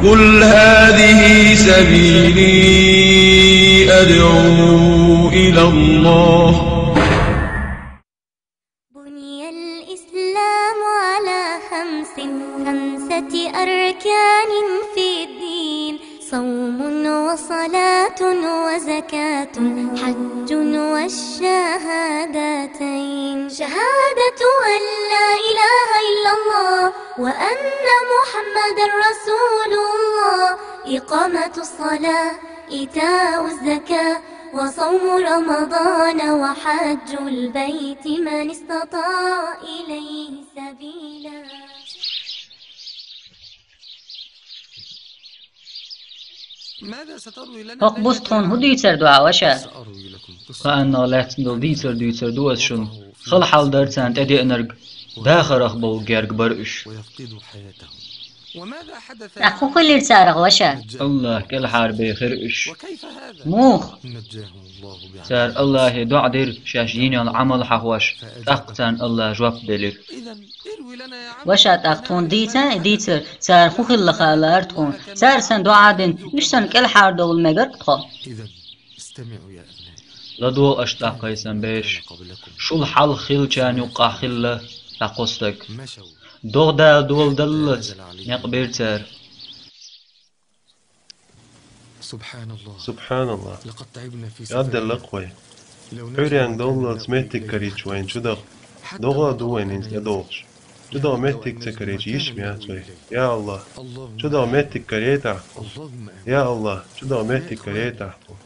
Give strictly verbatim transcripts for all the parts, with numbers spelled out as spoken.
قل هذه سبيلي أدعو إلى الله. بني الإسلام على خمس، خمسة أركان في الدين: صوم وصلاة وزكاة حج والشهادتين. شهادة أن لا إله إلا الله وأن محمدا رسول الله، إقامة الصلاة، إيتاء الزكاة، وصوم رمضان وحج البيت من استطاع إليه سبيلا. ХӀокху бус тхуна хӀун дийцар ду хьан, ваша? Кхааннах лаьцна долу дийцар дуьйцур ду ас шуна. Хала хьал дара царна тӀедеанарг, дахарх болу герга бара уьш. ТӀаккха хӀун хилира царах, ваша? АллахӀ кӀелхьарбехира уьш. Муха? Цара АллахӀе доӀа дира, шаьш йина йолу Ӏамал хьахош, тӀаккха царна АллахӀа жоп делира. Ваша, тӀаккха тхуна дийцахьа и дийцар, цара хӀун хилла хаалара тхуна. Цара санна доӀа дина, уьш санна кӀелхьардовла мегар тхо. ЛадогӀа аша, тӀаккха, сан беш, шул хьалха хиллачарна юккъахь хилла тӀаккха стаг. ДогӀа дала доладаллалц некъ бира цара. СубхьаналлахӀ. СубхьаналлахӀ. КӀадделла-кх вай. Ӏуьйренга довллалц меттиг карийча вайна чу даха, догӀа а ду вайна хӀинца тӀедогӀуш. ЧудогӀа меттиг ца карийча йиш ма яц вай. Я АллахӀ, чудогӀа меттиг карайта ахь тхуна. Я АллахӀ, чудогӀа меттиг карайта ахь тхуна.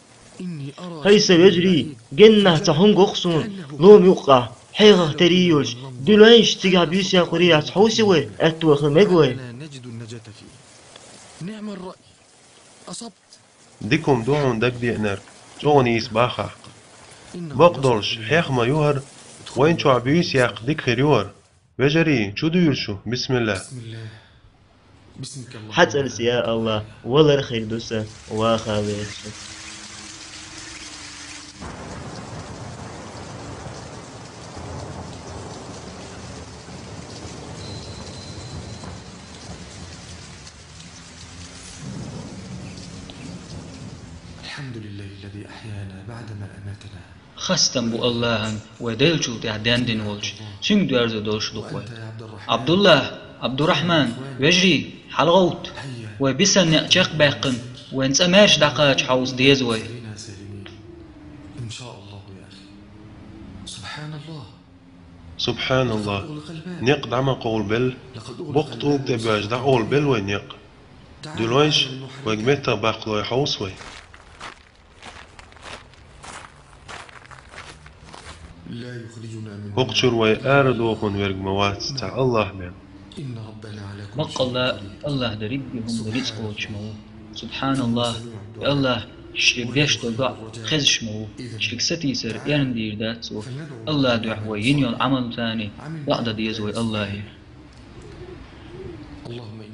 ХӀай сан вежарий, геннахь цхьа хӀума го-кх суна, лома юккъахь, хьехах терий йолуш, дуьлойнаш цигахь буьйса яккхарий яц хьовсий вай, аьтто хила мега вай. Дика хӀума ду хьуна дагадеанарг, чӀогӀа нийса боху ахь. Бакъдолуш, хьех ма ю хӀара, вайна чохь буьйса яккха дика хир ю хӀара. Вежарий, чу дуьйла шу, бисмиллахӀ. Хьан цӀарца, я АллахӀ, валар хир ду сан, ваха веза шу. الحمد لله الذي أحيانا بعدما أماتنا. Хастам бу АллахӀана, вай деллачул тӀаьхьа денна дина волчу, Цуьнга доьрзур долуш ду-кх вай. Ӏабдуллахь, Ӏабдурахьман, вежарий, хьалагӀовтта! Вай бисина некъ чекхбаьккхина, вайн цӀа маьрша дӀакхача хьовса деза вай. СубхьаналлахӀ! Некъ дӀа ма къовлабелла, боккха тӀулга тӀе боьжна дӀакъовлабелла вай некъ. Дуьлойнаш вайга меттах баккхалой хьовса вай. ХӀокху чуьра вай арадохун верг ма вац цхьа АллахӀ бен. Баккъалла, АллахӀ дерриге хӀуманна рицкъ лоцуш ма ву. СубхьаналлахӀ! И АллахӀ шен беш долу доӀа хезаш ма ву, шега сатийсар эрна дийр дац цо. АллахӀан дуьхьа вай йина йолу Ӏамал царний доӀа дан деза вай АллахӀе.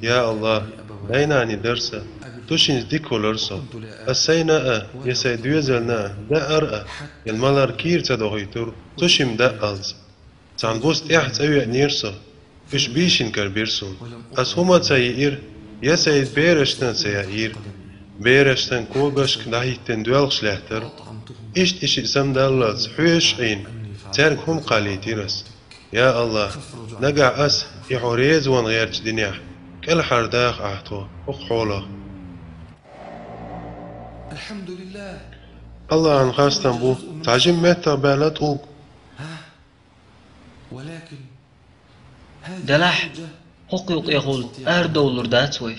Я АллахӀ, дай-наний дара сан, цу шинца дика хуьлура со. Ас сайна а, я сайн доьзална а даар а, я малар кийра ца дохуьйтура, цу шимма дааллалц. Цхьана буса тӀаьхьа цӀа веанера со, уьш бийшина карабира суна. Ас хӀума а ца йиира, я сайн берашна а ца яийра. Бераш сайн когашка дӀахӀиттина доьлхуш лаьттара. Иштта и шиъ самадаллалц хьоьжуш Ӏийна, цаьрга хӀума кхаллийтира ас. Я АллахӀ, нагахь ас и хьо реза ван гӀертачу динехь кӀелхьардаха ахь тхо хӀокху хьолах. АллахӀан хастам бу, цхьа жима меттах баьлла тӀулг. Делахь, хӀокху юкъехула арадовлур дац вай.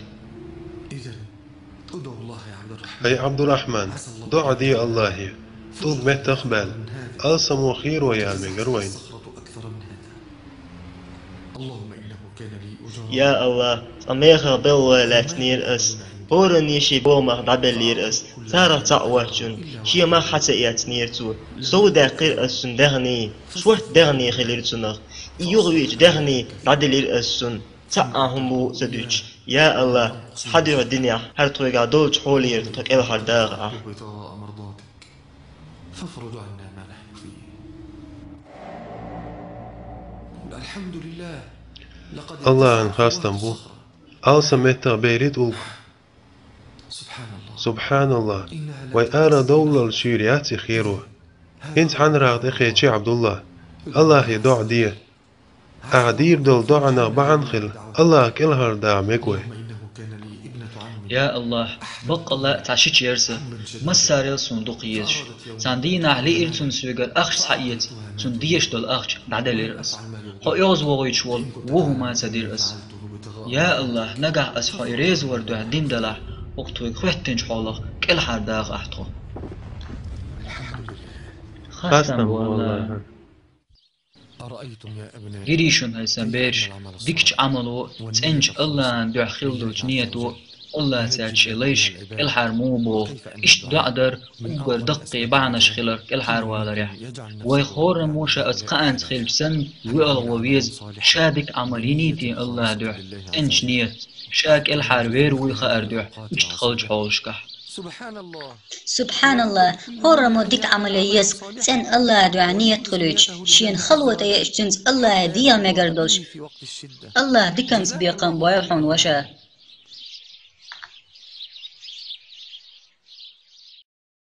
Ай Ӏабдурахьман, доӀа де АллахӀе, тӀулг меттах а баьлла, алсамо хийро яла мегар вайна. Я АллахӀ, цкъа мехах белхалой лаьцнера ас, хӀоранна шен бохамах дӀабеллера ас, царах цхьаъ воцчунна шен мах хьа ца эцнера цо, сов даьккхира ас цуьнан дегӀний, шортта дегӀний хилира цунах. И юхавеача дегӀний дӀаделира ас цунна, цхьа а хӀума бу а ца дуьтуш. Я АллахӀ, хьан дуьхьа динехь хӀара тхоьгахь долчу хьолера тхо кӀелхьардаха ахь. АллахӀан хастам бу, алсам меттах бери тӀулг. Субханаллах. Вай ара довлал шуьйра яц и херо. ХӀинца хьанарах тӀекхечи, Абдулла. Аллахе доӀа де. Ахьа дийр долу доӀанах бахьана хила, Аллах кӀелхьардаха мега вай. Я Аллах, баккъалла а цхьа шича яра сан, массарел а суна дукха езаш. Цхьана дийнахь лиира цунна соьгара ахча схьаэца, цунна дезаш долу ахча дӀаделира ас. Хьо оьгӀазвохуьйтуш волу вон хӀума а ца дира ас. Я Аллах, нагахь ас хьо и реза вар дуьхьа дина далахь, хӀокху тхоьга хоьттинчу хьолах кӀелхьардаха ахь тхо. Хастам бу Аллах. Гирий шуна, хӀай сан бераш, дикачу Ӏамало, цӀеначу Аллахьан дуьхьа хила долчу нийято, Аллах цаьрца шен лайш кӀелхьара муха боху, иштта доӀа дар уггар даккхий бахьанаш хиларх кӀелхьарваларехь. Вай хӀораммо ша оцу кхаанца хилча санна, воьалгӀа ван веза, ша дика Ӏамал йиний те Аллахьан дуьхьа, цӀеначу нийятца, ша кӀелхьарвер вуй хаар дуьхьа, иштта халчу хьолашкахь. Субханаллах, хӀораммо дика Ӏамал ян еза, цӀена Аллахьан дуьхьа нийят хуьлуьйтуш, шена хало тӀееача цуьнца Аллахье деха мегар долуш, Аллах диканца бекхам бойла хьуна, ваша.